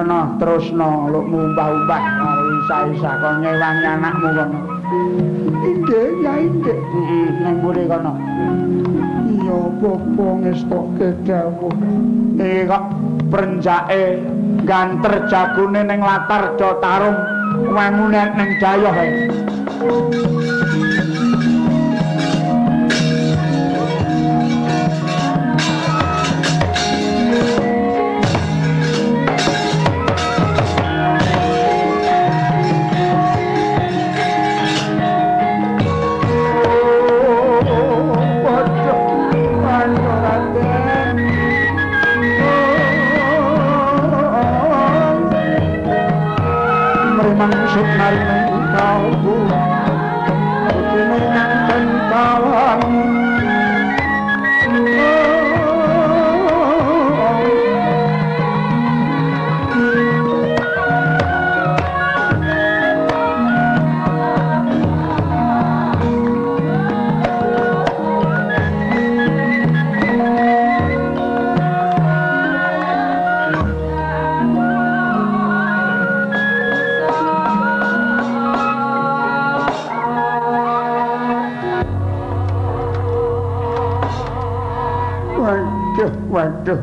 Kono terusno luk ngumbah-umbah karo isa-isa kon ngewangi anakmu kono. Inggih, Yai, nggih. Heeh, nang mburi kono. Iya, bapa ngestoke dawuh. Iki kok prenjake ganter jagone ning latar do tarung wangune ning dayoh ae.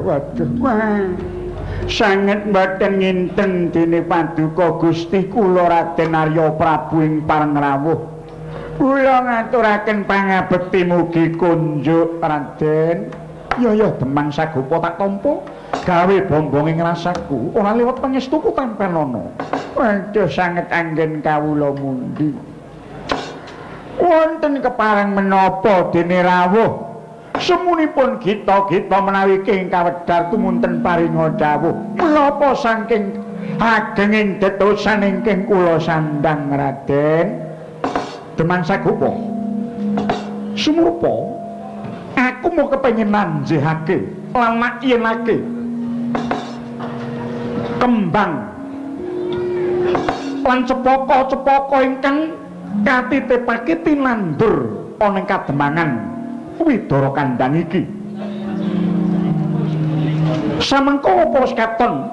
Waduh, wah. Sanget mboten nginten dene paduka Gusti kula Raden Arya Prabu ing pareng rawuh. Kula ngaturaken pangabekti mugi kunjuk Raden. Ya ya Demang Sagopa tak tampa gawe bombong ing rasaku ora liwat pangestuku tampanana. Waduh, sanget anggen kawula mundi. Wonten kepareng menapa dene rawuh? Semunipun gita-gita menawi king kawedhar tumunten paringa dawuh menapa saking agenging detusan ingkang kula sandhang Raden Demang Sagopa. Sumurupa aku mau kepengin nanjihake lan nayenake kembang lan cepaka-cepaka ingkang katitipake tinandur ana ing kademangan Widara kandhang iki. Samengko apa wis katon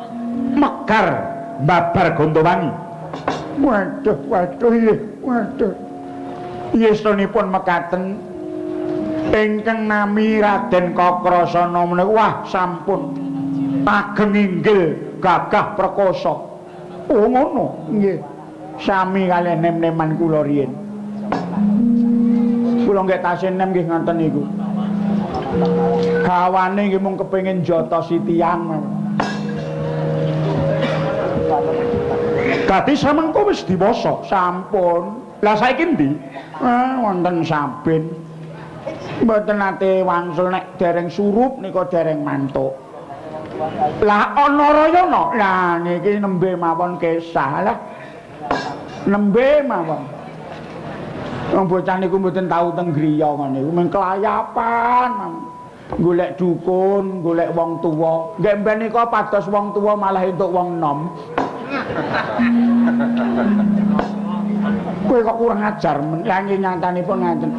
megar babar Gondowangi. Waduh, waduh nggih, waduh. Yestunipun mekaten ingkang nami Raden Kakrasana menika wah sampun ageng inggil gagah prakosa. Oh ngono, nggih. Sami kalih nem-neman kula riyin. Kula nggih tasih nem nggih ngoten niku. Gawane nggih mung kepengin jotosi tiyang. Dadi samengko wis diwasa, sampun. Lah saiki endi? Wonten sabin. Mboten nate wangsul nek dereng surup nika dereng mantuk. Lah ana rayana. Lah niki nembe mawon kesah lah. Nembe mawon. Wong bocah niku mboten tau teng griya ngene niku mung kelayapan. Golek dukun, golek wong tuwa. Nggih mben nika pados wong tuwa malah entuk wong enom. Kowe kok kurang ajar men. Lah nggih nyatanipun ngaten.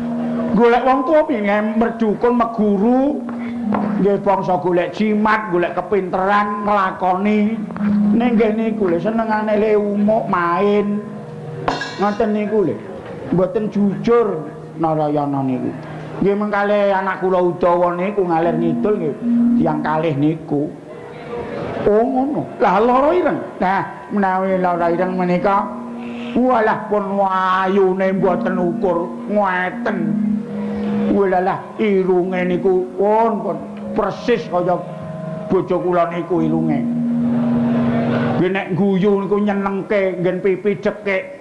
Golek wong tuwa piye merdukun meguru. Nggih bangsa golek jimat, golek kepinteran, nglakoni. Ning nggih niku lho senengane le umuk main. Ngoten niku lho. Mboten jujur Narayana niku. Nggih mengkale anak kula Udawa niku ngalir ngidul nggih tiyang kalih niku. Oh ngono. Lah lara ireng. Nah, menawi lara ireng menika walah pun wayune mboten ukur ngeten. Walah irunge niku pun persis kaya bojo kula niku irunge. Nggih nek guyu niku nyenengke nggen pipi cekik.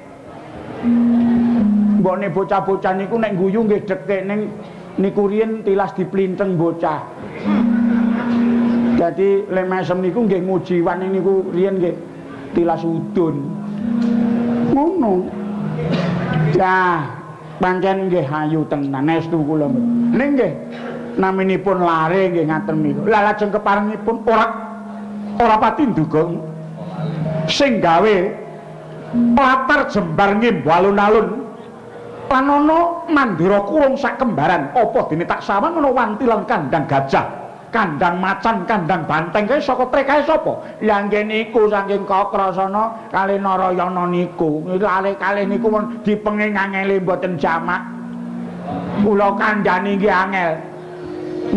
Mbokne bocah-bocah niku nek guyu nggih dekek ning niku riyen tilas diplinteng bocah. Dadi le mesem niku nggih ngujiwan niku riyen nggih tilas udun. Ngono. Lah pancen nggih ayu tenan estu kula. Ning nggih naminipun lare nggih ngaten niku. Lah lajeng keparengipun ora pati nduga sing gawe latar jembar ngimbo alun-alun lan ana mandira kurung sak kembaran apa dene tak sawang ana wanti lan kandang gajah. Kandang macan, kandang banteng kae saka trekae sapa? Lah nggih niku saking Kakrasana kalih Narayana niku. Kalih-kalih niku pun dipenging angele mboten jamak. Kula kandhani nggih angel.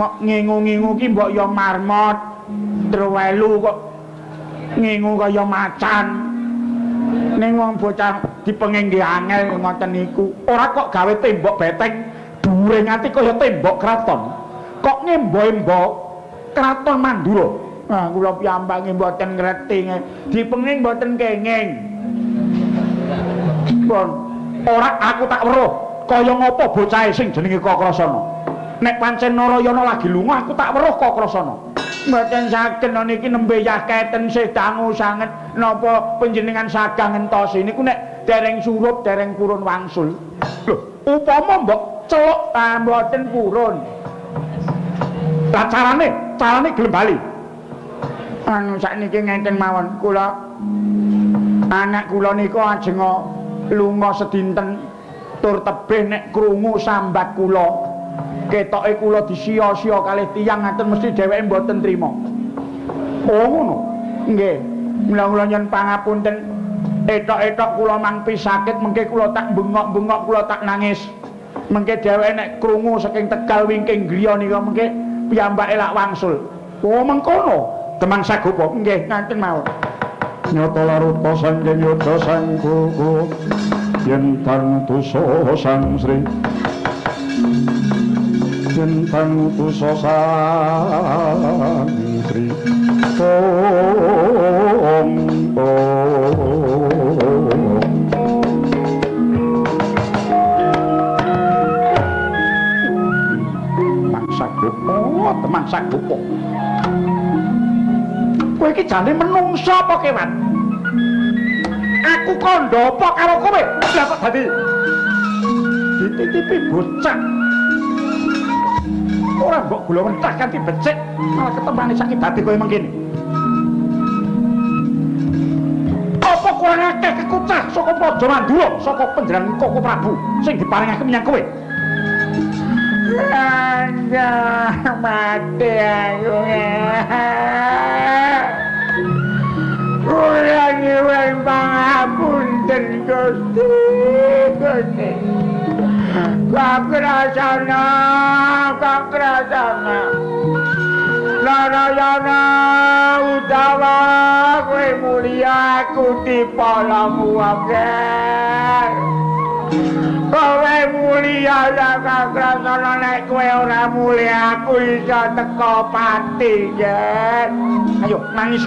Mok ngingu-ngingu ki mbok ya marmot. Trewelu kok ngingu kaya macan. Ning wong bocah dipenging nggih angel ngoten niku. Ora kok gawe tembok beteng dhuwure nganti kaya tembok kraton. Kok ngembo-embo kraton Mandura. Nah, kula piyambak nggih mboten ngerti. Dipenging mboten kenging. Pun ora aku tak weruh kaya ngapa bocahe sing jenenge Kakrasana. Nek pancen Narayana lagi lunga aku tak weruh Kakrasana. Mboten saged niki nembe yaketen sih dangu sanget napa panjenengan sagah ngentosi niku nek dereng surup dereng purun wangsul. Lho, upama mbok celuk mboten purun. Lah carane gelem bali. Anu sakniki ngenten mawon kula anak kula niku ajeng lunga sedinten tur tebih nek krungu sambat kula. Ketoke kula disia-sia kalih tiyang ngaten mesti dheweke mboten trima. Oh ngono. Nggih. Mula kula nyuwun pangapunten. Etok-etok kula mangpi sakit mengke kula tak bengok-bengok kula tak nangis. Mengke dheweke nek krungu saking Tegal wingking griya nika mengke piyambake lak wangsul. Oh mengkono. Demang Sagopa. Nggih, ngaten mawon. Nyata laruta sanggeng yoga sanggugu yen tan tusa sang sri yen tan tusa sang sri om om. Demang Sagopa, Demang Sagopa. Kowe iki jane menungso apa kewan? Aku kandha apa karo kowe? Lah kok dadi dititipi bocah. Ora mbok gula mentah kanthi becik, malah ketempane sakibate kowe mengkene. Apa kurang akeh kekucah saka Praja Mandura, saka panjenengan Koko Prabu sing diparingake menyang kowe? Anja mati aku. Kula nyuwun pangapunten Gusti, Gusti. Kakrasana, kakrasana. Narayana utawa kowe mulya aku dipalamu akeh. Kowe mulya ya kakrasana nek kowe ora mulya aku iso teko pati yen. Ayo nangis.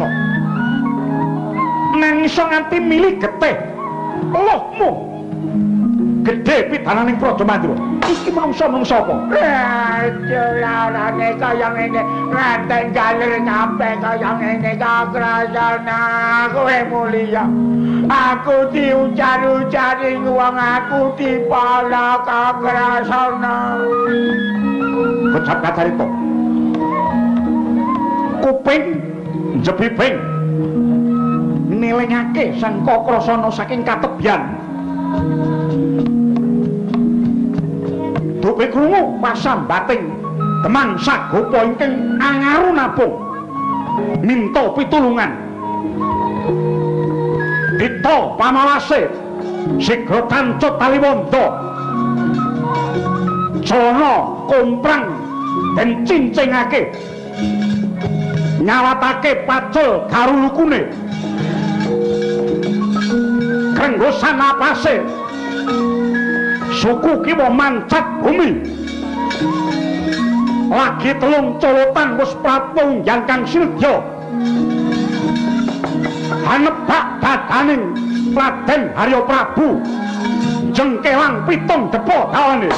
Nangis nganti milih getih. Lohmu gedhe pidananing Praja Mandura. Iki mangsa-mangsa apa? Aja larane kaya ngene, nganten galer kabeh kaya ngene kakrasana kowe mulya. Aku diujar-ujari wong aku dipala kakrasana. Kecap kacarita. Kuping njebibing nilingake Sang Kakrasana saking katebyan. Dupe krungu pasambating Demang Sagopa ingkang angaru nabung minta pitulungan. Dita pamawase sigra tancut taliwonda jana komprang den cincingake nyawatake pacul garulukune krenggosan napase suku kiwa mancat bumi lagi telung colotan wis prapungyan kang sildya hanebak dadaning Raden Harya Prabu jengkelang pitung depa dawane.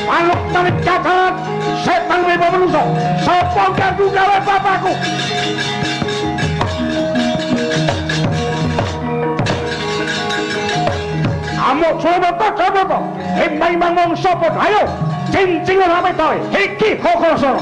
Aluk tarik cacat setan wiba manusa sapa ganggu gawe bapakku. Amuk coba coba imang-imang mangsa padha ayo cincing ora petoe iki Kakrasana.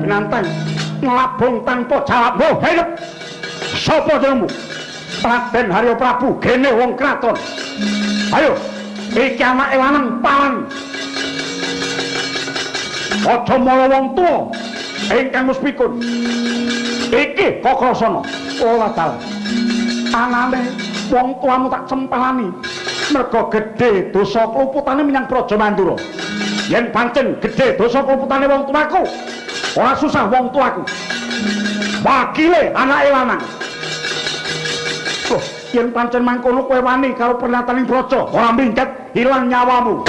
binantang nglabung tanpa jawab. Oh, helep. Sapa jenengmu? Raden Haryo Prabu, gene wong kraton. Ayo, iki anake lanang pawan. Aja mala wong tuwa ingkang wis pikun. Iki Kakrasana. Oh, dalah. Anane wong tuamu tak cempalani. Merga gedhe dosa kluputane menyang Praja Mandura. Yen pancen gedhe dosa kluputane wong tuaku, ora susah wong tuaku. Wakile anake lanang. Oh, yen pancen mangkono kowe wani karo pernataning praja, ora minggat ilang nyawamu.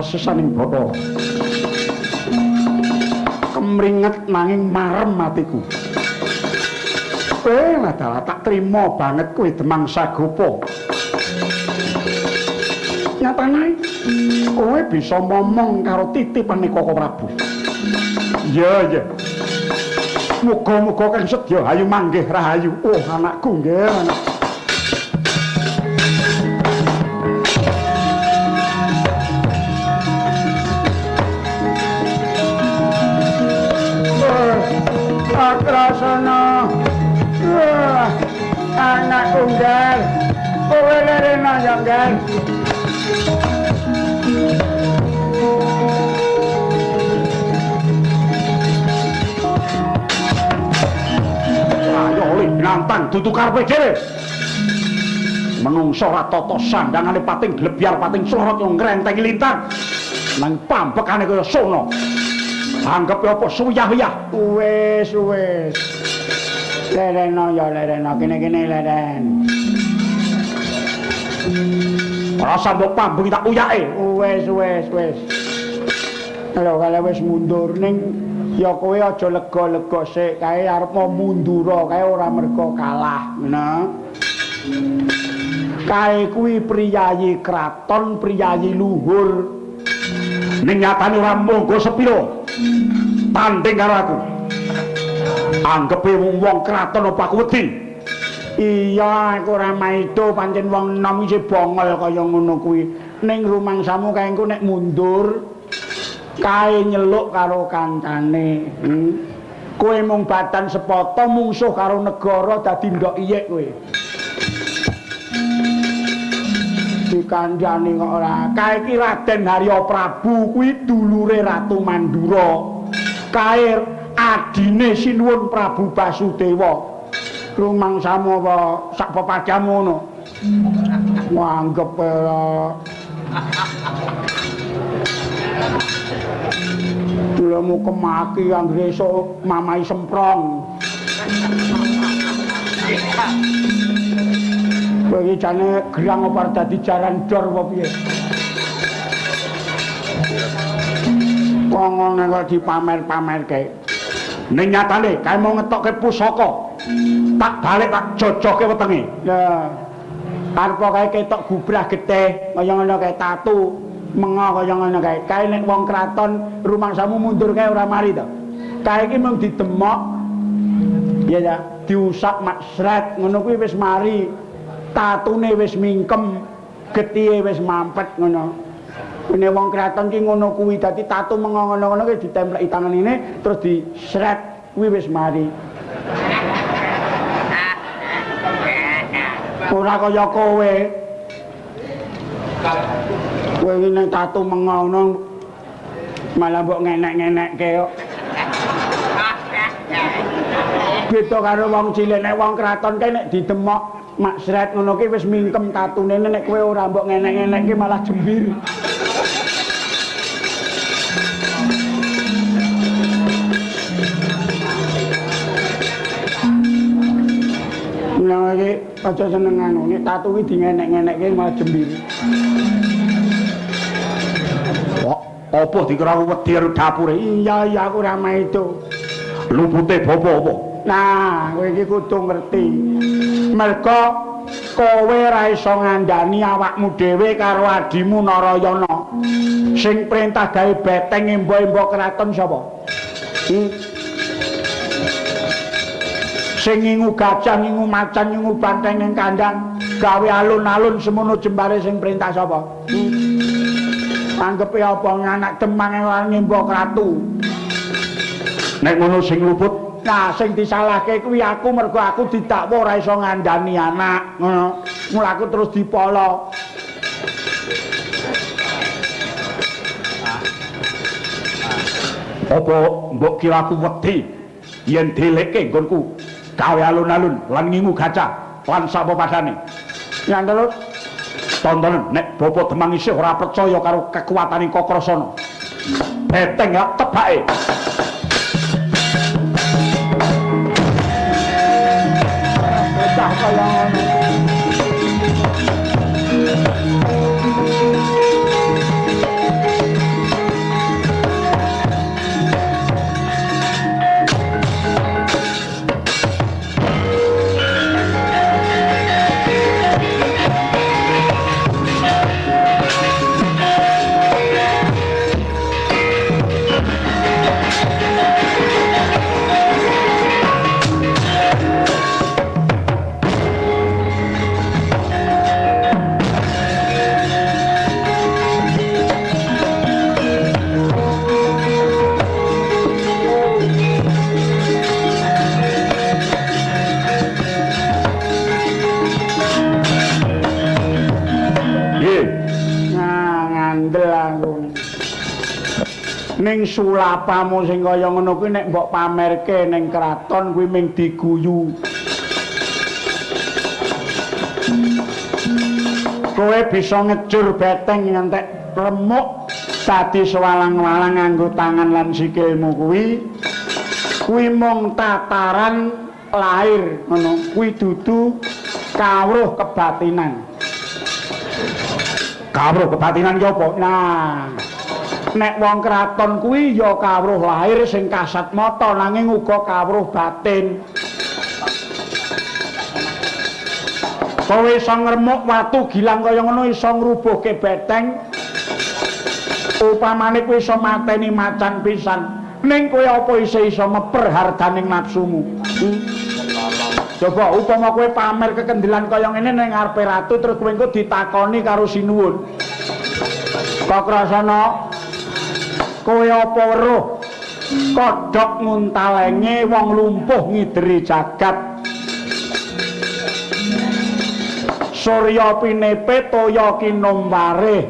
Sesaning Bathara. Kemringet nanging marem atiku. Dalah tak trima banget kowe Demang Sagopa. Nyatane kowe bisa momong karo titipane Koko Prabu. Iya, iya. Muga-muga kang sedya hayu manggih rahayu. Oh, anakku nggih, anak. Akrasana. Anakku nggih. Kowe lerena ya nggih. Ayo li nantang dudu karepe dhewe. Menungso ora tata sandangane pating glebyar pating slorot yo ngrentengi lintang. Nang pambekane kaya sono. Anggep apa suyah-uyah. Wis, wis. Lerena ya lerena, kene-kene leren. Ora sambok pambengi tak uyake. Wis, wis, wis. Lho kale wis mundur ning ya kowe aja lega-lega sik, kae arep mundura, kae ora mergo kalah, ngono. Kae kuwi priyayi kraton, priyayi luhur. Ning nyatane ora monggo sepiro tanding karo aku. Anggepe wong-wong kraton apa aku wedi? Iya, aku ora maido pancen wong enom isih bongol kaya ngono kuwi. Ning rumangsamu kae engko nek mundur kae nyeluk karo kancane. Kowe mung badan sepoto mungsuh karo negara dadi ndok iyek kowe. Dikandhani kok ora. Kae iki Raden Haryo Prabu kuwi dulure Ratu Mandura. Kae adine Sinuwun Prabu Basudewa. Rumangsamu apa sak pepadamu ngono? Nganggep ora. Lha mukemaki anggere esuk mamahi semprong. Kowe iki jane gerang apa dadi jaran dor apa piye? Kok ngono kok dipamer-pamerke. Ning nyatane kae mau ngetokke pusaka. Tak balik tak jojoke wetenge. Lah arep kae ketok gubrah getih kaya ngono kae tatu mengo kaya ngono kae. Kae nek wong kraton rumangsamu mundur kae ora mari to. Kae iki mung didemok ya ya, diusap maksret ngono kuwi wis mari. Tatune wis mingkem, getihe wis mampet ngono. Nek wong kraton ki ngono kuwi dadi tatu mengo ngono-ngono kuwi ditempleki tangan ini terus disret kuwi wis mari. Ora kaya kowe. Kowe iki nek tatu mengono malah mbok ngenek-ngenekke kok. Beda karo wong cilik, nek wong kraton kae nek didemok maksret ngono ki wis mingkem tatune, nek kowe ora mbok ngenek-ngenekke malah jembir. Nah iki aja seneng anu, nek tatu kuwi dingenek-ngenekke malah jembir. Kok apa dikira aku wedi karo dapure? Iya iya aku ora maido. Lupute bapa apa? Nah, kowe iki kudu ngerti. Merga kowe ora iso ngandani awakmu dhewe karo adimu Narayana. Sing perintah gawe beteng embo-embo kraton sapa? Sing ngingu gajah, ngingu macan, ngingu banteng ning kandang, gawe alun-alun semono jembare sing perintah sapa? Anggepe apa anak Demang ngembo kratu. Nek ngono sing luput, nah sing disalahke kuwi aku, mergo aku didakwa ora iso ngandani anak, ngono. Mula aku terus dipolo. Apa mbok kira aku wedi yen dilekke nggonku gawe alun-alun lan ngingu gajah lan sapa padane? Yang terus tontonen nek Bapak Demang isih ora percaya karo kekuatane Kakrasana. Beteng ya tebake. Bocah kaya ngono. Ning sulapamu sing kaya ngono kuwi nek mbok pamerke ning kraton kuwi ming diguyu. Kowe bisa ngejur beteng ngantek remuk dadi sewalang-walang nganggo tangan lan sikilmu kuwi. Kuwi mung tataran lahir ngono, kuwi dudu kawruh kebatinan. Kawruh kebatinan ki apa? Nah, nek wong kraton kuwi ya kawruh lahir sing kasat mata nanging uga kawruh batin. Kowe iso ngremuk watu gilang kaya ngono, iso ngrubuhke beteng. Upamane kowe iso mateni macan pisan, ning kowe apa isih iso meper hardaning nafsumu? Coba upama kowe pamer kekendelan kaya ngene ning ngarepe ratu terus kowe engko ditakoni karo sinuwun. Kakrasana, kowe apa weruh kodhok nguntalenge wong lumpuh ngideri jagat? Surya pinepe toya kinomwarih,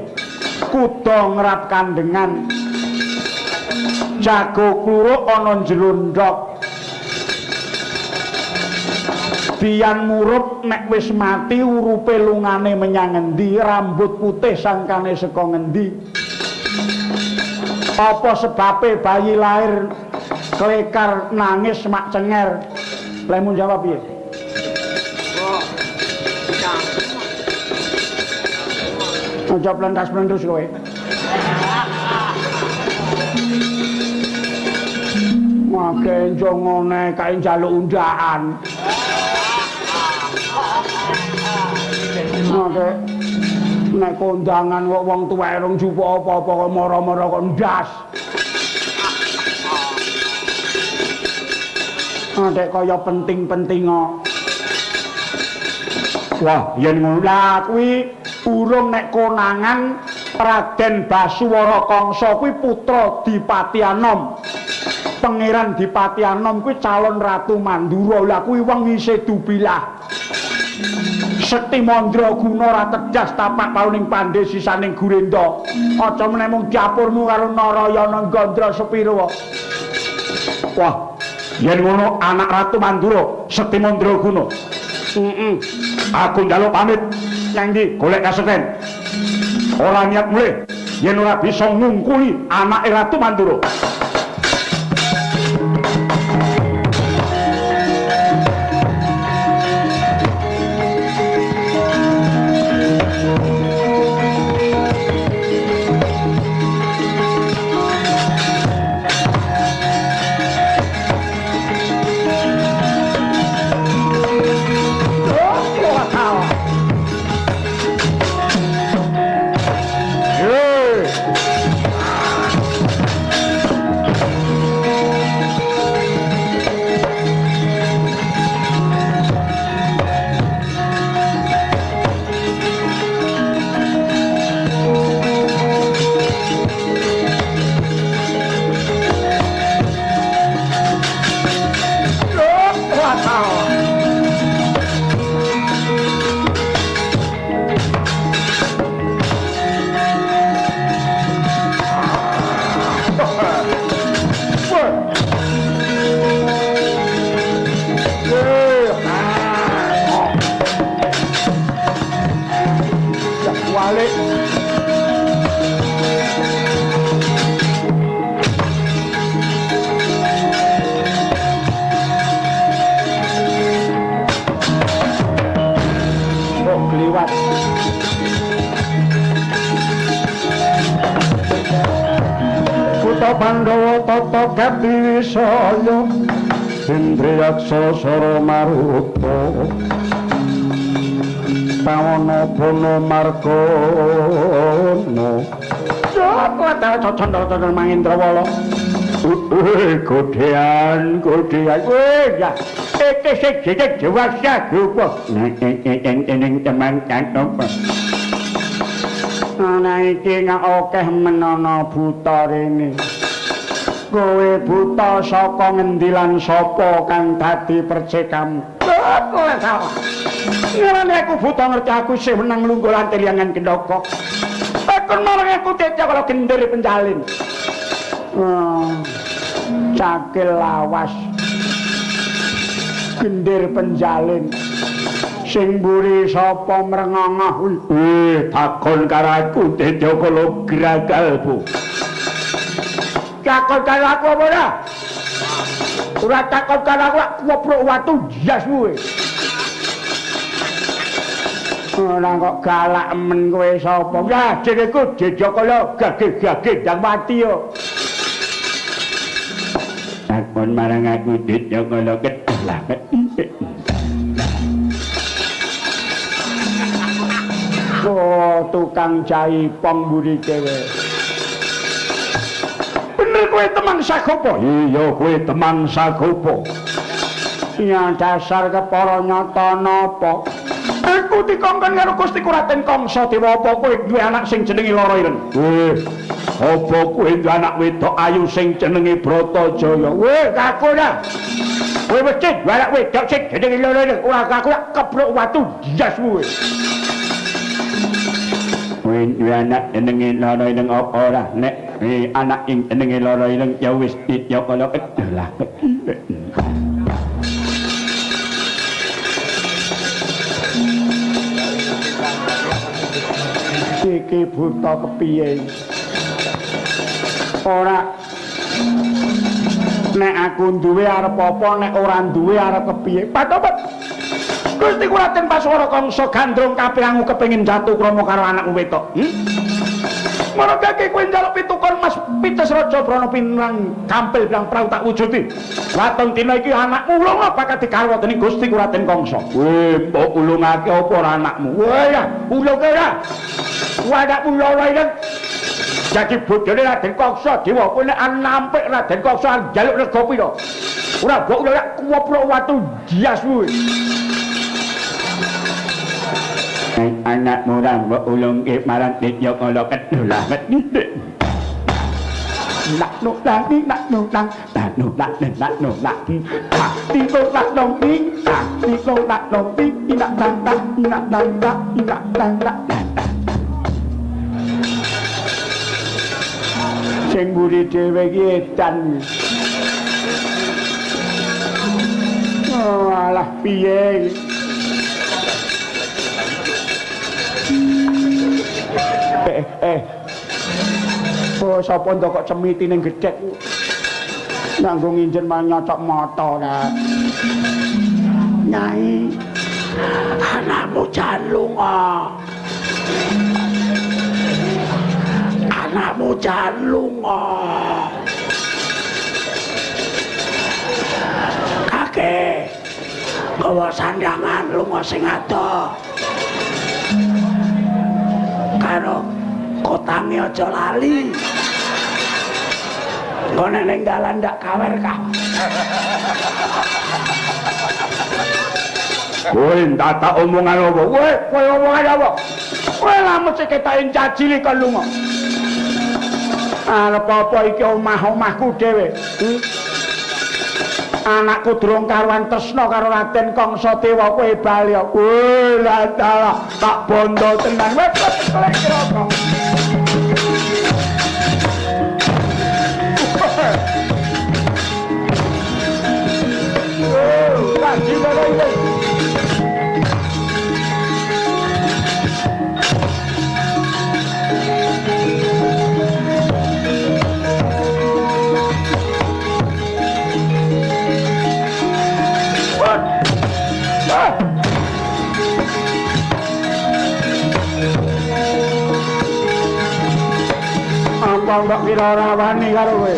kuda ngrap kandengan, jago kluruk ana jero ndhok, biyan murup nek wis mati urupe lungane menyang ngendi, rambut putih sangkane saka ngendi? Apa sebabe bayi lahir klekar nangis mak cenger? Lemu jawab piye? Aja plentas-plentus kowe. Wah, kenjo ngene kae njaluk undaan. Oke. Nek kondangan kok wong tuwek rong jupuk apa-apa kok mara-mara kok ndas. Adek kaya penting-penting kok. Wah, yen ngono lah kuwi urung nek konangan Raden Basuwara Kangsa kuwi putra Dipati Anom. Pangeran Dipati Anom kuwi calon Ratu Mandura. Lah kuwi wong isih dubilah. Sekti mandraguna ora tejas tapak pauning pandhe sisaning Gurenda. Aja meneh mung dapurmu karo Narayana Gandra sepiro. Wah, yen ngono anak Ratu Mandura Sekti Mandraguna. Heeh. Aku njaluk pamit nang ndi? Golek kasekten. Ora niat mulih yen ora bisa ngungkuli anake Ratu Mandura. Pandhawa tata gati wisaya Indriyaksa sara maruta Pawana bono margana Cocok Mangindrawala. Godhean godhean kowe ya iki sing jeneng dewasa rupa ning teman kantok. Ana iki ngak akeh menana buta rene. Kowe buta saka ngendi lan sapa kang dadi percekamu? Ngarane aku buta ngerti aku isih menang lungguh lan teliangan kendaka. Takon marang aku cecek kala gendir penjalin. Cakil lawas. Gendir penjalin. Sing mburi sapa mrengongah? Takon karo aku Tejakala Gragalbu. Takon karo aku apa ora? Ora takon karo aku koprok watu jasmu kowe. Ora kok galak men kowe sapa? Ya jenengku Tejakala gage-gage ndang mati yo. Takon marang aku Tejakala kedah. Oh, tukang jaipong mburi dhewe. Bener kowe teman Sagopa? Iya, kowe teman Sagopa. Ya dasar kepara nyata napa? Aku dikongkon karo Gusti Kuraten Kangsa Dewa apa kowe duwe anak sing jenenge Lara Ireng? Weh, apa kowe duwe anak wedok ayu sing jenenge Bratajaya? Weh, aku ora. Kowe mesti duwe anak wedok sing jenenge Lara Ireng. Ora aku kebrok watu jasmu kowe. Kowe duwe anak jenenge Lara Ireng apa ora? Nek anak ing jenenge Lara Ireng ya wis ya kala kedah. Iki buta kepiye? Ora. Nek aku duwe arep apa, nek ora duwe arep kepiye? Patobat. Gusti Raden Paswara Kangsa gandrung kabeh aku kepengin jatuh krama karo anakmu wedok. Maragake kowe njaluk pitukon Mas Pites Raja Brana pinrang kampil bilang prau tak wujudi. Waton dina iki anakmu ulunga bakal digarwa dening Gusti Raden Kangsa. Kowe mbok ulungake apa ora anakmu? Wah ya, ulungke ora. Wadakmu loro iki. Jadi bojone Raden Kangsa dewa kowe nek nampik Raden Kangsa njaluk rega pira? Ora mbok ulung kuwoprok watu dias kuwi. Anakmu ora mbok ulungke marang Ditya kala kedulah medhit. Nak nuk nang nak nuk nang nak nuk nak nak nuk nak tak ti nuk nak nong ti tak ti nuk nak nong ti nak nang nak nak nang nak nak nang nak. Sing mburi dhewe iki edan. Oh, alah piye iki? Oh, sapa ndok kok cemiti ning gedhek. Nganggo nginjen malah nyocok mata ta. Nyai, anakmu jan lunga. Anakmu jan lunga. Kakek, gawa sandangan lunga sing adoh. Karo kotange aja lali. Nggone ning dalan ndak kawer kah. Kowe ndak tak omongan apa? Kowe kowe omongan apa? Kowe lah mesti ketoke cacili kon lunga. Arep apa iki omah-omahku dhewe? Anakku durung karuan tresna karo Raden Kangsa Dewa kowe bali. Kowe lah tak bondo tenan. Wes klek kira. Apa mbok kira ora wani karo kowe?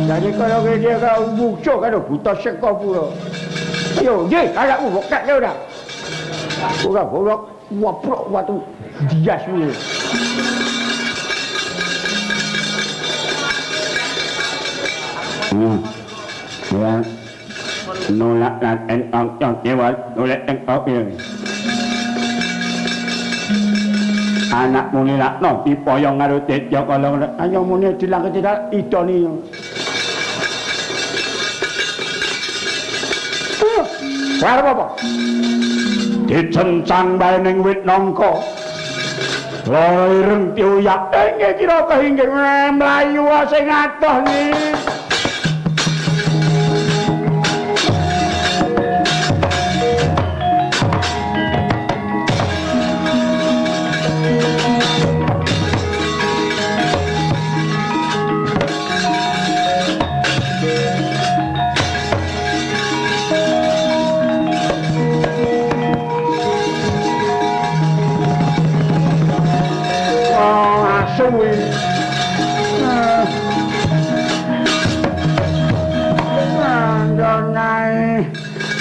Jadi kalau dia kau bucok kalau buta sekopuro. Ayo, ye, anakmu bokek ora. Ora bolok, waprok watu dias kuwi. Ya. Nolak lan entong dewa golek tengkok ya. Anakmu nilakno dipoyong karo Ditya kala ayo muni dilang ketidak idoni. Arep apa? Dicencang bae ning wit nangka. Lara ireng diuyak. Inggih kira kehinggih mlayu sing adoh niki.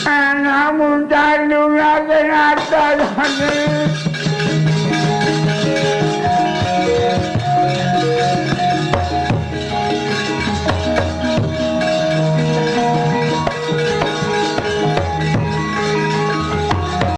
Anakmu jalur lagi atas.